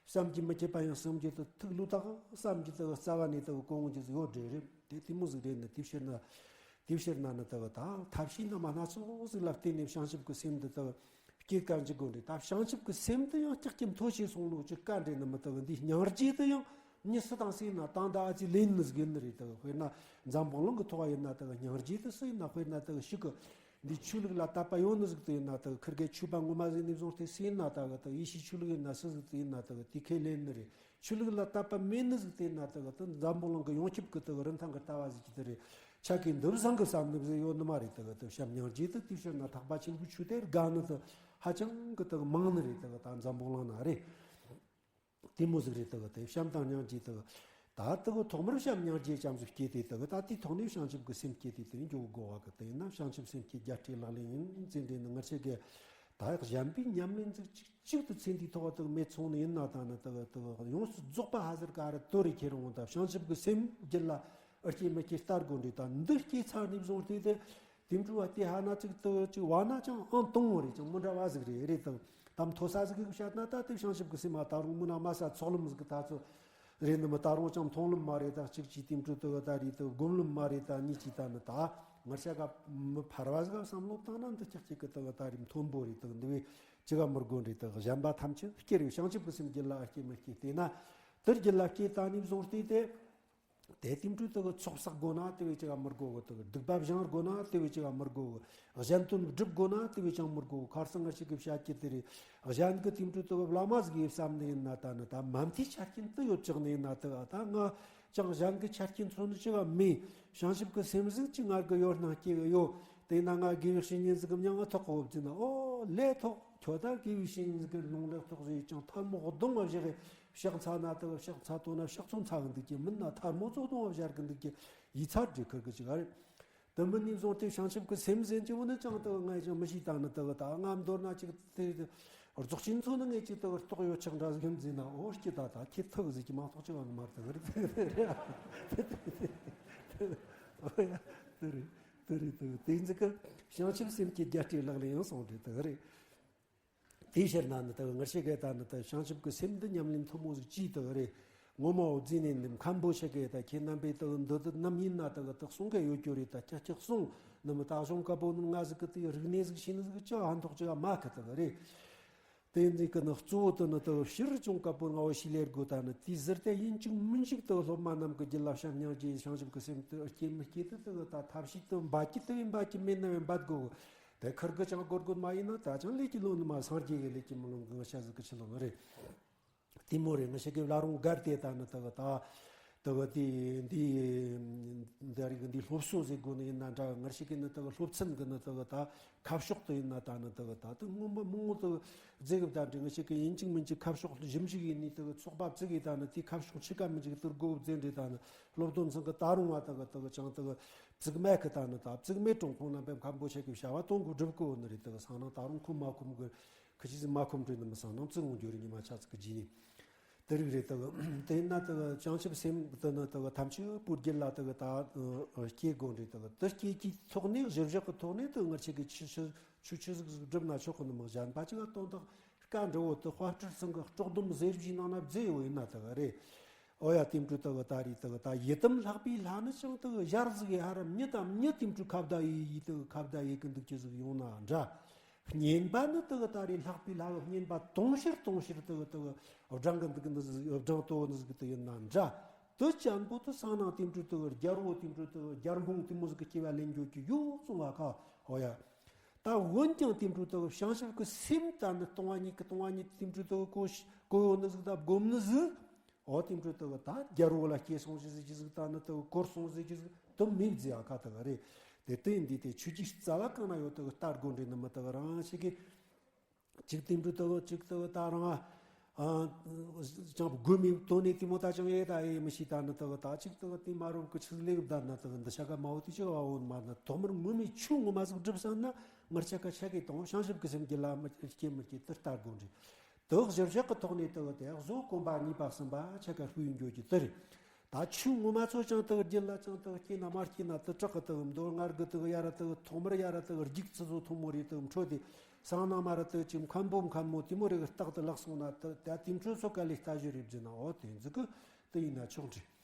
བསམ་གྱིས་མི་ཁྱབ་པ་ཡང་བསམ་གྱིས་དུ་ཐུགས་ལུས་དག་བསམ་གྱིས་དུ་རྩ་བ་ནས་དུ་གོ་འོང་རྒྱུ་ཟིག་ཡོད་འདྲ་རེད། དེ་དེ་མོ་ཟིག་རེད་ནི། དེ་ཕྱིར་ན་དེ་ཕྱིར་ན་ནི་དུ་ད་ཐབས་ཤེས་རྣམ་སྣ་ཚོགས་ཟིག་ལ་བརྟེན་ནས་བྱང་ཆུབ་ཀྱི་སེམས་འདི་དུ་སྐྱེ་ག་འཇུག་དགོས་རེད། ད་བྱང་ཆུབ་ཀྱི་སེམས་འདི་ཡང་ཀྱག་ཀྱི་མཐོ་ཆེ་སོང་ནོ་ཅིག་ག་འདྲེ་ནི་མི་དུ་འདི་སྙིང་རྗེ་དུ་ཡང་མྱི་སུ་དང་སུ་ཡིན་ན་དང་ད་ཨ་ཙི་ལེན་ནི་ཟིག་ཡིན་ནི་རེད་དུ། དཔེར་ན་འཛམ་བུ་གླིང་གི་ཐོག་ཡིན་ན་དུ་སྙིང་རྗེ་དུ་སུ་ཡིན་ན། དཔེར་ན་དུ་ཤིག་གི་འདི་ཆོས་ལུགས་ལ་དད་པ་ཡོད་ནི་ཟིག་དུ་ཡིན་ན་དུ། ཁིར་གེ་ཆོས་པ་ངོ་མ་ཟིག་ནས་བཟུང་སྟེ་སུ་ཡིན་ན་དུ་གི་དུ་ཡེ་ཤུའི་ཆོས་ལུགས་ཡིན་ན་སུ་ཟིག་དུ་ཡིན་ན་དུ་གི་དེ་ཁས་ལེན་ནི་རེད། ཆོས་ལུགས་ལ་དད་པ་མེད་ནི་ཟིག་དེ་ན་དུ་གི་དུ་འཛམ་བུ་གླིང་གི་ཡོངས་ཁྱབ་གི་དུ་གི་རིན་ཐང་གི་ལྟ་བ་ཟིག་གི་དུ་རེད། ཆ་གི་འདི་བཟང་གི་བསམ་ནི་ཟིག་ཡོད་ནི་མ་རེད། དུ་གི་དུ་བྱམས་སྙིང་རྗེ་དུ་དེ་ཕྱིར་ན་ཐེག་པ་ཆེན་པོའི་ཆོས་དེ་དགའ་ནི་དུ་ཧ་ཅང་གི་དུ་གི་མང་ནི་རེད། དུ་གི་ད་འཛམ་བུ་གླིང་ན་རེད། དེ་མོ་ཟིག་རེད། དུ་གི་དེ་བྱམས་དང་སྙིང་རྗེ་དུ་གི་ད་དུ་གི་ཐོག་མར་བྱམས་སྙིང་རྗེ་ཙམ་ཟིག་སྐྱེས་ཏེ་དུ་གི་ད་དེའི་ཐོག་ནས་བྱང་ཆུབ་ཀྱི་སེམས་སྐྱེས་ཏེ་དུ་འགྱོ་དགོས་བ་གི་དུ་ཡིན་ན། བྱང་ཆུབ་སེམས་བསྐྱེད་རྒྱ་སྐྱེད་ལག་ལེན་ཡིན་ཟེར་འདྲེ་ནི་ངར་ཆེ་གི་ད་གཞན་པའི་ཉམས་ལེན་ཟིག་གཅིག་གཅིག་ཏུ་ཚེ་འདིའི་ཐོག་དུ་མེད་སོང་ནི་ཡིན་ན། ད་ནི་དུ་དུ་ཡོངས་སུ་རྫོགས་པ་ཧ་ཟེར་ག་རེ་དོ་རེ་ཁྱེར་འོང་། ད་བྱང་ཆུབ་ཀྱི་སེམས་རྒྱུད་ལ་ཨ་སྐྱེ་མི་སྐྱེ་ལྟ་དགོས་འདྲི། ད་འདི་སྐྱེ་ཚར་ནས་བཟུང་སྟེ་དེ་དེ་འགྲུལ་བ་དེ་ཧ་ན་ཅིག་ཏུ་ཅིག་བ་ན་ཅང་ཨང་དང་བོ་རེད། ཅང་མི་འདྲ་བ་ཟིག་རེད། རེད་དང་དམ་མཐོ་ས་ཟིག་གི་བཤད་ན་ད་དེ་བྱང་ཆུབ་ཀྱི་སེམས་མ་ད་རུང་མི་ན་དམའ་ས་ཚོགས་ལམ་ཟིག་གི་ད་ཚོ་རེད་ནི་མི་ད་རུང་ཅང་མཐོང་ལམ་མ་རེད། ད་གཅིག་གཅིག་དེ་འགྲུལ་དུ་ད་རེད་དུ་སྒོམ་ལམ་མ་རེད། ད་གཉིས་གཅིག་ད་ནི་ད་ངར་ཤ་ག་མི་ཕར་བ་ཟིག་ག་བསམ་བློ་བཏང་ན་འདི་ཀྱག་ཀྱག་གི་དུ་ད་རེད་མཐོན་པོ་རེད། དུ་འདི་བས། ཅི་ག་མི་དགོས་འདྲི། དག་གཞན་པ་ཐམས་ཅད་སྐྱེ་རེ་བྱང་ཆུབ་ཀྱི་སེམས་རྒྱུད་ལ་སྐྱེ་མི་སྐྱེ་དེ་ན། དེར་རྒྱུད་ལ་སྐྱེ་ད་ནི་བཟུང་སྟེ་དེ། དེ་དེ་འཕྲོས་དག་ཚོགས་བསགས་དགོས་ན་དེ་བས་ཅི་ག་མི་དགོས། དག་སྡིག་པ་སྦྱང་དགོས་ན་དེ་བས་ཅི་ག་མི་དགོས། གཞན་དོན་སྒྲུབ་དགོས་ན་དེ་བས་ཀྱང་མི་དགོས། ཁར་སང་ང་ཞིག་གི་བཤད་ཀྱི་དེ་རེད། གཞན་གྱི་དེ་འཕྲོས་དག་བླ་མ་ཟིག་ཡེ་བསམ་ནི་ཡིན་ན་ད་ནི་ད་མ་མཐའི་ཆ་རྐྱེན་དུ་ཡོད་ཅག་ནི་ཡིན་ན་དག་ད་ང་ཅང་གཞན་གྱི་ཆ་རྐྱེན་ཚོ་ནི་ཅི་ག་མེད། བྱང་ཆུབ་ཀྱི་སེམས་ཟིག་ཅི་ང་གི་ཡོད་སྣང་སྐྱེ་གི་ཡོད། དེ་ན་ང་དགེ་བའི་བཤེས་གཉེན་ཟིག་གམ་ཡང་ང་ཐོག་གོ་བབ་ཟིན་ན། ཨོ་ལས་ཐོག་ཁྱོད་ད་དགེ་བའི་བཤེས་གཉེན་ཟིག་གི་ལུང་ལས་ཐོག་ཟིག་ཅང་ཐལ་མོ་གདོང་བ་བཞག་གི་ཕྱག་འཚལ་ན་དུ་ཕྱག་འཚལ་ཐོག་ན་ཕྱག་མཚོ་འཚལ་གི་འདུག་གི་མིན་ན་ཐལ་མོ་ཚོ་གདོང་བ་བཞག་གི་འདུག་གི་ཡིད་ཚར་འདྲི་ཁུར་གི་ཅིག་ཨ་རེད། དུ་མི་ནི་བཟུང་སྟེ་བྱང་ཆུབ་ཀྱི་སེམས་ཟེར་གྱི་བོ་ནི་ཅང་དུ་ངས་ཅང་མི་ཤེས། ད་ནི་དུ་ད་ང་མདོར་ན་ཅིག་དེ་རྫོགས་ཆེན་ཚོ་ནི་ངས་ཅིག་དུ་རྟོགས་ཡོད་ཆགས་འདྲ་ཟིག་ཡིན་ཟིན་ན། ཨོ་སྐྱིད་ད་ད་ཁྱེད་ཐུག་ཟིག་གི་མ་གཏོགས་ཅི་བ་ནི་མ་རེད། དུ་རེད། དུ་རེད། དུ་རེད། དུ་དེ་ཟིག་གི་བྱང་ཆུབ་སེམས་ཀྱི་རྒྱ་སྐྱེད་ལག་ལེན་ཡང་སོང་རེད། དུ་རེད། དེའི་ཕྱིར་ན་ནི་དུ་ངར་ཤེས་གས་ད་ནི་དུ་བྱང་ཆུབ་ཀྱི་སེམས་འདི་ཉམས་ལེན་ཐུན་མོང་ཟིག་ཅིས་དུ་རེད། ངོ་མ་འོ་བརྫིས་ནས་འདི་མཁན་པོ་ཆེ་གས་ད་ཁྱེད་རྣམ་པས་དུ་འདི་དུ་ནམ་ཡིན་ན་དུ་དུ་གསུང་གས་ཡོད་རྒྱུ་རེད། ད་ཀྱག་ཀྱག་གསུང་ནི་མི་ད་གཞུང་བཀའ་པོད་ནི་ང་ཟིག་གི་དུ་རིག་གནས་ཟིག་ཤེས་ནི་ཟིག་ཅི་ཧན་ཐོག་ཅི་ག་མ་ཁི་དུ་རེད། དེ་འདི་གི་ནི་གཙོ་བོ་དུ་ནི་དུ་ཕྱིར་གཞུང་བཀའ་པོད་ང་བོ་ཤི་ལེར་དགོས། ད་ནི་དེའི་ཟུར་དེ་ཡིན་གཅིག་མིན་གཅིག་དུ་སློབ་མ་རྣམས་ཀྱི་རྒྱུད་ལ་བྱམས་སྙིང་རྗེ་བྱང་ཆུབ་ཀྱི་སེམས་དུ་སྐྱེ་མི་སྐྱེ་དུ་དུ་ད་ཐབས་ཤེས་དུ་འབད་ཀྱི་དུ་ཡིན་འབད་ཀྱི་མེད་ན་ཡང་འབད་དགོས། དེ་ཁུར་གི་ཅང་དགོས་དགོས་མ་ཡིན་ན་ད་ཅང་ལས་ཀྱི་ལོ་ནི་མ་སངས་རྒྱས་ཀྱི་ལས་ཀྱི་མི་ལོ་གི་ང་ཤ་ཟིག་གི་ཆི་ལོ་ནི་རེད། དེ་མོ་རེད། ང་ཤ་གི་བླ་རུང་སྒར་དེ་ད་ནི་དུ་གི་ད་དུ་གི་དེ་འདི་འདི་རིགས་འདི་སློབ་གསོ་ཟིག་དགོས་ནི་ཡིན་ན་འདྲ། ང་ཤ་གི་ནི་དུ་གི་སློབ་ཚན་གི་ནི་དུ་གི་ད་ཁ་ཕྱོགས་དུ་ཡིན་ན་ད་ནི་དུ་གི་ད་དུ་སྔོན་མ་མང་བོ་དུ་གི་རྫས་གི་ད་འདྲི་ང་ཤ་གི་ཡིན་གཅིག་མིན་གཅིག་ཁ་ཕྱོགས་ཞིབ་འཇུག་ཡིན་ནི་དུ་གི་ཚོགས་པ་བཙུགས་གི་ད་ནི་དེ་ཁ་ཕྱོགས་ཆི་ག་མིན་གཅིག་དུ་དགོས་རྫས་འདྲི། ད་ནི་སློབ་སྟོན་ཚང་གི་ད་རུང་བ་དུ་གི་དུ་གི་ཅང་དུ་གི་བཙུགས་མེད་གི་ད་ནི་ད་བཙུགས་མེད་གྲོང་ཁོང་རྣམ་པའི་མཁན་པོ་ཆེ་གི་བྱ་བ་གཏོང་དགོས་སྒྲུབ་དགོས་ནི་རེད། དུ་གི་སང་ནང་ད་རུང་ཁོམ་མ་ཁོམ་གི་ཁི་ཅི་ཟིག་མ་ཁོམ་དྲན་ནི་མི་སང་ནང་བཙུགས་འོང་རྒྱུ་རེད། ཉི་མ་ཆ་ཚིག་གི་རྗེས་ནས་དེ་རིགས་རེད། དུ་གི་དེ་ཡིན་ན་དུ་གི་བྱང་ཆུབ་སེམས་དུ་ནི་དུ་གི་ཐམས་ཅད་པོ་རྒྱུད་ལ་དུ་གི་ད་སྐྱེ་དགོས་རེད། དུ་གི་དུ་སྐྱེ་གྱི་ཐོག་ནས་གཞིར་བཞག་གི་ཐོག་ནས་དུ་ངར་ཆེ་གི་ཆུ་ཆུ་ཆུ་ཆུ་ཟིག་ཟིག་སྒྲུབ་ན་ཆོག་གི་ནི་མི་གཞན་པ་ཅིག་ག་དོན་དག་ ཀ་འདྲ་བོ་དུ་དཔལ་སྤྲུལ་ཚང་གི་དཀྲོག་སྡོམ་ཟེར་བཞིན་ནང་ན་བཟླས་ཡོད་ཡིན་ན་དག་རེད། ཨོ་ཡ་དེ་འཕྲོ་དག་ད་རེད་དག་ད་ཡི་དམ་ལྷག་པའི་ལྷ་ནི་ཅང་དག་ཡར་ཟིག་གི་ཧ་ར་མྱི་དང་མྱི་དེ་འཕྲོ་ཁ་བརྡ་ཡི་ཡི་དག་ཁ་བརྡ་ཡི་གི་འདུག་ཅི་ཟིག་ཡོང་ན་འདྲ། བསྙེན་པ་ནི་དག་ད་རེད་ལྷག་པའི་ལྷ་གི་བསྙེན་པ་དུང་ཕྱུར་དུང་ཕྱུར་དག་དག་བགྲང་གི་འདུག་གི་འདུག་ཟིག་བགྲང་དོ་ནི་ཟིག་དུ་ཡིན་ན་འདྲ། དུ་ཅན་པོ་དུ་སང་ནང་དེ་འཕྲོ་དག་རྒྱལ་བོ་དེ་འཕྲོ་དག་རྒྱལ་འབངས་དེ་མོ་ཟིག་གི་སྐྱེ་བ་ལེན་འགྱོ་གི་ཡོད་གསུང་བ་ཁ་ཨོ་ཡ། ད་འོན་ཀྱང་དེ་འཕྲོ་དག་བྱང་ཆུབ་ཀྱི་སེམས་ད་ནི་སྟོང་བ་ཉིད་ཀྱི་སྟོང་བ་ཉིད་དེ་འཕྲོ་དག་གོ་ཤ་གོ་ཡོད་ནི་ཟིག་ད་སྒོམ་ནི་ཟིག་ཨོ་དེ་འཕྲོ་དག་ད་རྒྱལ་བོ་ལ་སྐྱེས་སོང་ཞིག་ཟིག་ཅི་ཟིག་ད་ནི་དག་གོར་སོང་ཟིག་ཅི་ཟིག་དུ་མེད་ཟིག་ཨ་ཁ་དག་རེད། དེ་དེ་འདི་དེ་ཆོས་ཀྱི་རྩ་བ་གང་ན་ཡོད་དག་ལྟ་དགོས་འདྲེ་ནི་མི་དག་རང་ཞིག་གིས། གཅིག་དེ་འདྲ་དག་གཅིག་དག་ད་རང་ཨ་ཅང་དགོས་མེད་དོན་ནས་དེ་མོ་ད་ཅང་ཡེ་ད་ཨེ་མི་ཤེས་ད་ནི་དག་ད་གཅིག་དག་དེ་མ་རུབ་ཀི་ཆིག་ལེགས་ད་ནི་དག་འདི་ཤ་ཀ་མ་འོ་དེ་ཅི་བ་འོ་མ་ནི་ཐོག་མར་ངོ་མའི་ཆོས་ངོ་མ་ཟིག་སྒྲུབ་ས་ན་ངར་ཆ་ཀ་ཆ་གི་དང་བྱང་ཆུབ་ཀྱི་སེམས་ཀྱི་ལ་མི་སྐྱེ་མི་སྐྱེ་དེ་ལྟ་དགོས་འདྲི་དག་གཞིར་བཞག་གི་ཐོག་ནས་དག་དེ་གཟོད་གོམ་པ་གཉིས་པ་གསུམ་པ་ཆ་ཀ་ཧུའི་འགྱོ་རྒྱུ་དེ་རེད། ད་ཆོས་ངོ་མ་ཚོ་ཅང་དག་རྒྱུད་ལ་ཅང་དག་སྐྱེས་ན་མ་སྐྱེས་ན་དུ་དྲག་གི་དག་མདོ་ངར་གི་དག་ཡ་ར་དག་ཐོག་མར་ཡ་ར་དག་རྒྱུག་ཚི་ཚོ་ཐུང་མོ་རེ་དག་འཕྲོ་དེ་སང་ན་མ་ར་དག་ཅིག་མཁན་པོ་མཁན་མོ་དེ་མོ་རེ་གི་རྟག་ཏུ་ལག་སོང་ན་དུ་ད་དེ་འཕྲོ་ཚོ་ག་ལས་ལྟ་ཞུ་རེ་བརྫི་ན་འོ་དེ་འཛི་གི་དུ་ཡིན་ན་ཆོག་འདྲི།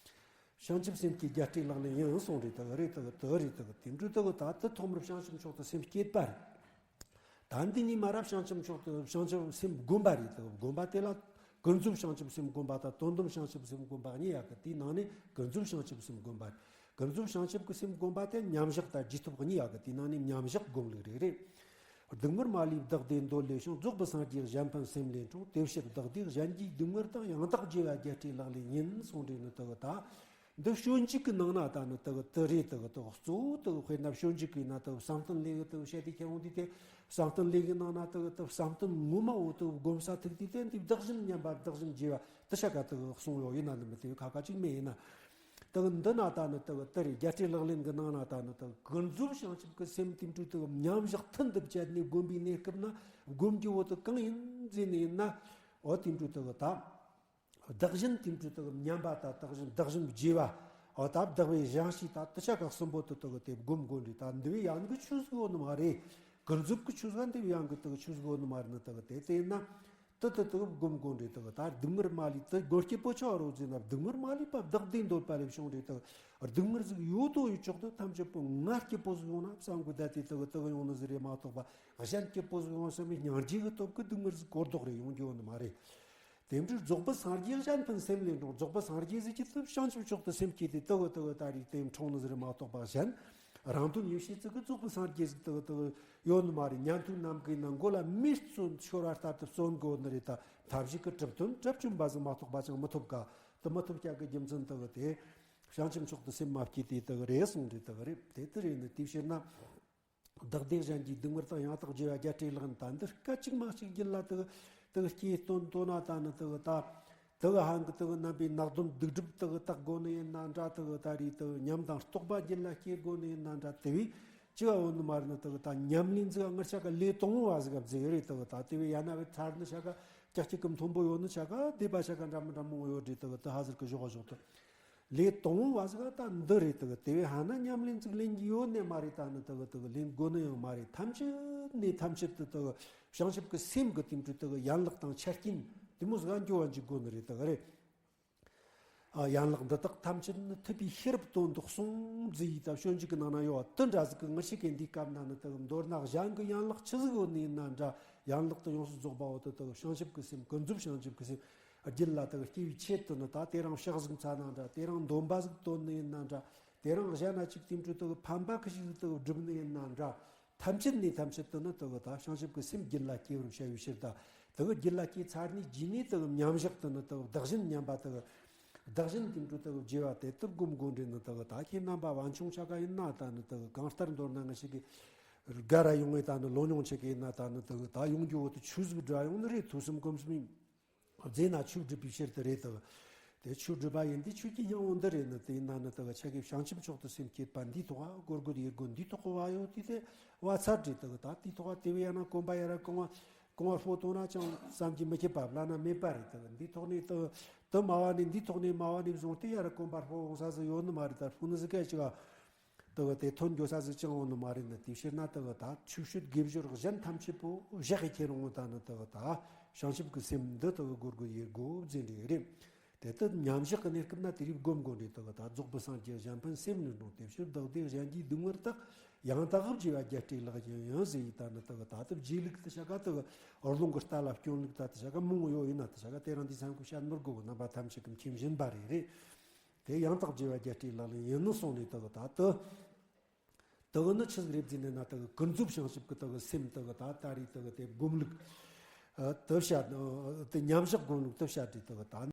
བྱང་ཆུབ་སེམས་ཀྱི་རྒྱལ་སྲས་ལག་ལེན་ཡིན་གསུང་རེ་དག་རེ་དག་དུ་རེ་དག་དེ་འཕྲོ་དག་ད་དུ་ཐོག་མར་བྱང་ཆུབ་མཆོག་ཏུ་སེམས་བསྐྱེད་པ་རེད། ད་འདི་ཉིད་མ་རབས་བྱང་ཆུབ་མཆོག་ཏུ་བྱང་ཆུབ་སེམས་བསྒོམ་པ་རེད་དོ། བསྒོམ་པ་དེ་ལ་ཀུན་རྫོབ་བྱང་ཆུབ་སེམས་བསྒོམ་པ་དང་དོན་དམ་བྱང་ཆུབ་སེམས་བསྒོམ་པ་གཉིས་ཡོད་གི། དེའི་ནང་ནས་ཀུན་རྫོབ་བྱང་ཆུབ་སེམས་བསྒོམ་པ་རེད། ཀུན་རྫོབ་བྱང་ཆུབ་ཀྱི་སེམས་བསྒོམ་པ་དེ་མཉམ་བཞག་དང་རྒྱུད་ཐོབ་གཉིས་ཡོད་གི། དེའི་ནང་ནས་མཉམ་བཞག་སྒོམ་ལུགས་རེ་རེད། སྡུག་བསྔལ་མ་ལུས་བདག་བདེ་འདོད་ལས་བྱུང་། རྫོགས་པའི་སངས་རྒྱས་གཞན་ཕན་སེམས་ལས་འཁྲུངས། དེ་ཕྱིར་བདག་བདེ་གཞན་གྱི་སྡུག་བསྔལ་དང་། ཡང་དག་བརྗེ་བ་རྒྱལ་སྲས་ལག་ལེན་ཡིན། གསུང་རེ་ནི་དག་ད། འདི་སྤྱོད་འཇུག་གི་ནང་ན་ད་ནི་དག་དུ་རེད། དག་དག་གཙོ་བོ་དག་དཔེར་ན་སྤྱོད་འཇུག་གི་ན་དག་བསམ་གཏན་ལས་གི་དག་བཤད་དེ་ཁྱེད་འོང་དུས་དེ་བསམ་གཏན་ལས་གི་ནང་ན་དག་དག་བསམ་གཏན་ངོ་མ་འོ་དག་བསྒོམ་ས་ཐུག་དུས་དེ་འདི་བདག་གཞན་མཉམ་པ་བདག་གཞན་བརྗེ་བ་དུ་ཤ་ཀ་དག་གསུང་ཡོད་ཡིན་ན་ནི་མི་དེ་ཁ་ཁ་ཅིག་མེད་ཡིན་ན། དག་འདི་ན་ད་ནི་དག་དུ་རེད། རྒྱལ་སྲས་ལག་ལེན་གི་ནང་ན་ད་ནི་དག་ཀུན་རྫོབ་བྱང་ཆུབ་ཀྱི་སེམས་དེ་འཕྲོ་དག་མཉམ་བཞག་མཐུན་དུ་བཅད་ནས་བསྒོམ་པའི་གནས་སྐབས་ན་བསྒོམ་རྒྱུ་བོ་དག་གང་ཡིན་ཟེར་ནས་ཡིན་ན། འོ་དེ་འཕྲོ་དག་ད། བདག་གཞན་དེ་འཕྲོ་དག་མཉམ་པ་དང་བདག་གཞན་བརྗེ་བ། འོ་ད་བདག་པོའི་གཞན་ཞིག་ད་དུ་ཆ་ཁག་གསུམ་པོ་དུ་དག་དེ་བསྒོམ་དགོས་འདྲི། ད་འདི་བའི་ཡང་གི་ཆོས་ཟིག་ཡོད་ནི་མ་རེད། ཀུན་རྫོབ་ཀྱི་ཆོས་ཟིག་འདི་བའི་ཡང་གི་དག་ཆོས་ཟིག་ཡོད་ནི་མ་རེད། ནི་དག་དེ་དེ་ན་དུ་དུ་དག་བསྒོམ་དགོས་འདྲི། དག་ད་སྡུག་བསྔལ་མ་ལུས་དུ་སྒོ་སྐྱེ་པོ་ཆ་རོ་ཟེར་ན་སྡུག་བསྔལ་མ་ལུས་པ་བདག་བདེ་འདོད་པ་ལས་བྱུང་འདྲི། དག་སྡུག་བསྔལ་ཟིག་ཡོད་དོ་ཡོད་ཆོག་ཏུ་ཐམས་ཅད་པོ་ང་སྐྱེ་པོ་ཟིག་ཡོང་ན་བསམ་གི་བསྡད་དེ་དག་དག་ཡོང་ནི་ཟིག་རེད་མ་གཏོགས་པ་གཞན་སྐྱེ་པོ་ཟིག་ཡོང་བསམ་པའི་སྙིང་རྗེ་གི་སྟོབས་ཀྱི་སྡུག་བསྔལ་ཟིག་གོ་ལྡོག་རེ་ཡོང་རྒྱུ་ཡོད་ནི་མ་རེད། དེ་འདྲའི་རྫོགས་པའི་སངས་རྒྱས་གཞན་ཕན་སེམས་ལས་འཁྲུངས། རྫོགས་པའི་སངས་རྒྱས་ཟིག་གི་དུ་བྱང་ཆུབ་མཆོག་ཏུ་སེམས་བསྐྱེད་དེ་དུ་གི་དུ་གི་ད་རེས་དེ་འཁྲུངས་ནི་ཟིག་རེད་མ་གཏོགས་པ་གཞན། རང་དོན་ཡེ་ཤེས་ཙི་གི་རྫོགས་པའི་སངས་རྒྱས་ཟིག་དུ་གི་དུ་གི་ཡོད་ནི་མ་རེད། ཉན་ཐོས་རྣམས་ཀྱིས་ན་མགོ་ལ་མེ་གསོན་ཤོར་བ་ལྟར་དུ་གསོན་གི་ཡོད་ནི་རེད། ད་ཐབས་ཤེས་ཀྱི་གྲུབ་དོན་གྲུབ་བཅོམ་པ་ཟིག་མ་གཏོགས་པ་ཅང་མི་ཐོབ་ག། དུ་མི་ཐོབ་རྒྱུ་གི་རྒྱུ་མཚན་དུ་གི་དེ། བྱང་ཆུབ་མཆོག་ཏུ་སེམས་མ་བསྐྱེད་དེ་དུ་གི་རེད་གསུངས་རེད། དུ་གི་རེད། དེ་དུ་རེད་ནི་དེ་ཕྱིར་ན། བདག་བདེ་གཞན་གྱི་སྡུག་བསྔལ་དང་། ཡང་དག་བརྗེ་བ་རྒྱལ་སྲས་ལག་ལེན། ད་འདི་སྐད་ཅིག་མ་གཅིག་རྒྱུད་ལ་དུ་དུ་སྐྱེས་སྟོན་དོ་ན་ད་ནི་དུ་ད་དུ་ཧང་གི་དུ་རྣམ་པའི་ནག་སྡོམ་སྡིག་སྒྲིབ་དུ་དག་དགོས་ནི་ཡིན་ན་འདྲ། དུ་ད་རེས་དུ་ཉམས་དང་རྟོགས་པ་རྒྱུད་ལ་སྐྱེ་དགོས་ནི་ཡིན་ན་འདྲ། དེ་བས་ཅི་བ་འོ་ནི་མ་རེད། ནི་དུ་ད་ཉམས་ལེན་ཟིག་ངར་ཆ་ག་ལས་དང་བ་ཟིག་ག་བཟེ་རེད། དུ་ད་དེ་བས་ཡ་ན་བའི་ཚར་ནི་ཆ་ག་ཀྱག་ཀྱག་གི་མཐོན་པོ་ཡོད་ནི་ཆ་ག་སྡེ་པ་ཆ་ག་འདྲ་མི་འདྲ་མང་བོ་ཡོད་རེད། དུ་དུ་ཧ་ཟེར་གི་ཞོག་ཞོག་དུ། ལས་དང་བ་ཟིག་ད་འདི་རེད། དག་དེ་བས་ཧ་ན་ཉམས་ལེན་ཟིག་ལེན་གྱི་ཡོད་ནི་མ་རེད། ད་ནི་དག་དག་ལེན་དགོས་ནི་ཡང་མ་རེད། ཐམས་ཅད་ནས་ཐམས་ཅད་དུ་དག་བྱང་ཆུབ་ཀྱི་སེམས་ཀྱི་སྟེང་དུ་དག་ཡན་ལག་དང་ཆ་རྐྱེན་དེ་མོ་ཟིག་འགྱོ་བ་འཇུག་དགོས་ནི་རེད། དག་རེད། ཨ། ཡན་ལག་འདི་དག་ཐམས་ཅད་ནི་ཐུབ་པའི་ཤེས་རབ་དོན་དུ་གསུངས་མཛད་ཡི། ད་སྤྱོད་འཇུག་གི་ནང་ན་ཡོད་བ་དེ་འདྲ་ཟིག་གི་ངི་ཤི་གེ་འདིའི་སྐབས་ན་ནི་དག་མདོར་ན་གཞན་གྱི་ཡན་ལག་ཆི་ཟིག་ཡོད་ནི་ཡིན་ན་འདྲ། ཡན་ལག་དུ་ཡོངས་སུ་རྫོགས་པའོ་དུ་དག་བྱང་ཆུབ་ཀྱི་སེམས་ཀུན་རྫོབ་བྱང་ཆུབ་ཀྱི་སེམས་རྒྱུད་ལ་དག་སྐྱེ་བའི་ཆེད་དུ་ནི། ད་དེ་རིང་ཕྱག་ཟིག་འཚལ་ན་འདྲ། དེ་རིང་འདོན་པ་ཟིག་བཏོན་ནི་ཡིན་ན་འདྲ། དེ་རིང་གཞན་ན་ཅིག་དེ་འཕྲོ་དག་ཕན་པ་ཁི་ཞིག་དག་བསྒྲུབ་ནི་ཡིན་ན་འདྲ། ཐམས་ཅད་ནས་ཐམས་ཅད་དུ་ནི་དག་ད་བྱང་ཆུབ་ཀྱི་སེམས་རྒྱུད་ལ་སྐྱེ་བར་བྱ་བའི་ཕྱིར། ད་དག་རྒྱུད་ལ་སྐྱེས་ཚར་ནས་རྗེས་ནས་དག་མཉམ་བཞག་དུ་ནི་དག་བདག་གཞན་མཉམ་པ་དག་བདག་གཞན་དེ་འཕྲོ་དག་བརྗེ་བ་དེ་ལྟར་སྒོམ་དགོས་འདྲེ་ནི། དག་ད་ཁྱེད་རྣམ་པ་བན་ཆུང་ཆ་ག་ཡིན་ན་ད་ནི་དག་གང་ལྟར་མདོར་ན་ང་ཞིག་གི་དགའ་ར་ཡོང་ངེ་ད་ནི་ལོ་ཉུང་ཆེ་གི་ཡིན་ན་ད་ནི་དག་ད་ཡོང་རྒྱུ་བོ་དུ་ཆུ་ཟིག་འདྲ་ཡོང་ནི་རེད། ཐོས་བསམ་སྒོམ་གསུམ་ཡིན། རྫས་ན་ཆོས་སྒྲུབ་པའི་ཕྱིར་དུ་རེད་དོ། དེ་ཆོས་སྒྲུབ་པ་ཡིན་དེ་ཆོས་ཀྱི་སྙིང་བོ་འདི་རེད་ནི། དེ་ཡིན་ན་ནི་དག་ཆ་གི་བྱང་ཆུབ་མཆོག་ཏུ་སེམས་བསྐྱེད་པ་འདིའི་ཐོག་ག་སྒོར་སྒོར་ཡེ་སྒོ་འདིའི་ཐོག་གི་བ་ཡོད་དེ་དེ་བ་ཚར་རེད་དག་ད་དེའི་ཐོག་ག་དེ་བས་ཡང་ན་གོམ་པ་ཡ་ར་གོང་བ་གོང་བ་ཧྥོ་གཏོང་ན་ཅང་བསམ་གྱིས་མི་ཁྱབ་པ་བླ་ན་མེད་པ་རེད་དག་འདིའི་ཐོག་ནས་དག་དུ་མ་བ་ནས་འདིའི་ཐོག་ནས་མ་བ་ནས་བཟུང་སྟེ་ཡ་ར་གོམ་པ་ཧྥོ་འོང་ས་ཟིག་ཡོད་ནི་མ་རེད། ད་ཧྥོ་ནི་ཟིག་ག་ཅིག་ག་དག་དེ་ཐོན་འགྱོ་ས་ཟིག་ཅང་འོང་ནི་མ་རེད་ནི། དེ་ཕྱིར་ན་དག་ད་ཆོས་སྤྱོད་དགེ་སྦྱོར་གཞན་ཐམས་ཅད་པོ་བཞག་གི་ཁྱེར་འོང་ད་ནི་དག་ད་ བྱང་ཆུབ་ཀྱི་སེམས་འདི་དག་སྒོར་སྒོར་ཡེ་དགོ་ཟེར་འདྲ་རེད། དེ་ལྟར་མཉམ་བཞག་གི་གནས་སྐབས་ན་དེ་རིགས་སྒོམ་དགོ་འདྲ་དག་ད་རྫོགས་པའི་སངས་རྒྱས་གཞན་ཕན་སེམས་ནི་འགྲོ། དེ་ཕྱིར་བདག་བདེ་གཞན་གྱིས་སྡུག་བསྔལ་དག། ཡང་དག་བརྗེ་བ་བརྒྱད་སྤྲོས་ལག་བཞིན་ཡིན་ཟེར་ཡི་ད་ནི་དག་ད་ལྟ་བརྗེ་ལུགས་དེ་བྱ་ག་དག་ཨོ་རླུང་གི་རྟ་ལ་སྐྱོན་ལུགས་ད་དེ་བྱ་ག་མང་བོ་ཡོད་ཡིན་ན་དེ་བྱ་ག་དེ་རང་དེ་སེམས་ཁུར་བཤད་མི་དགོ་གི། རྣམ་པ་ཐམས་ཅད་ཀྱི་མཁྱེན་བཞིན་པ་རེ་རེ། དེ་ཡང་དག་བརྗེ་བ་བརྒྱད་སྤྲོས་ལག་ལེན་ཡིན་ནོ་སོང་ནས་དག་ད་ལྟ། དེ་གི་ནི་ཆི་ཟིག་རེད་ཟེར་ན་དེ་གི་ཀུན་རྫོབ་བྱང་ཆུབ་ཀྱི་དེ་གི་སེམས་དེ་གི་ད་ད་རེས་དེ་གི་དེ་སྒོམ་ལུགས། ཨ་དེ་བཤད། ཨ་དེ་མཉམ་བཞག་སྒོམ་ལུགས་དེ་བཤད་དེ་དེ་གི་ད་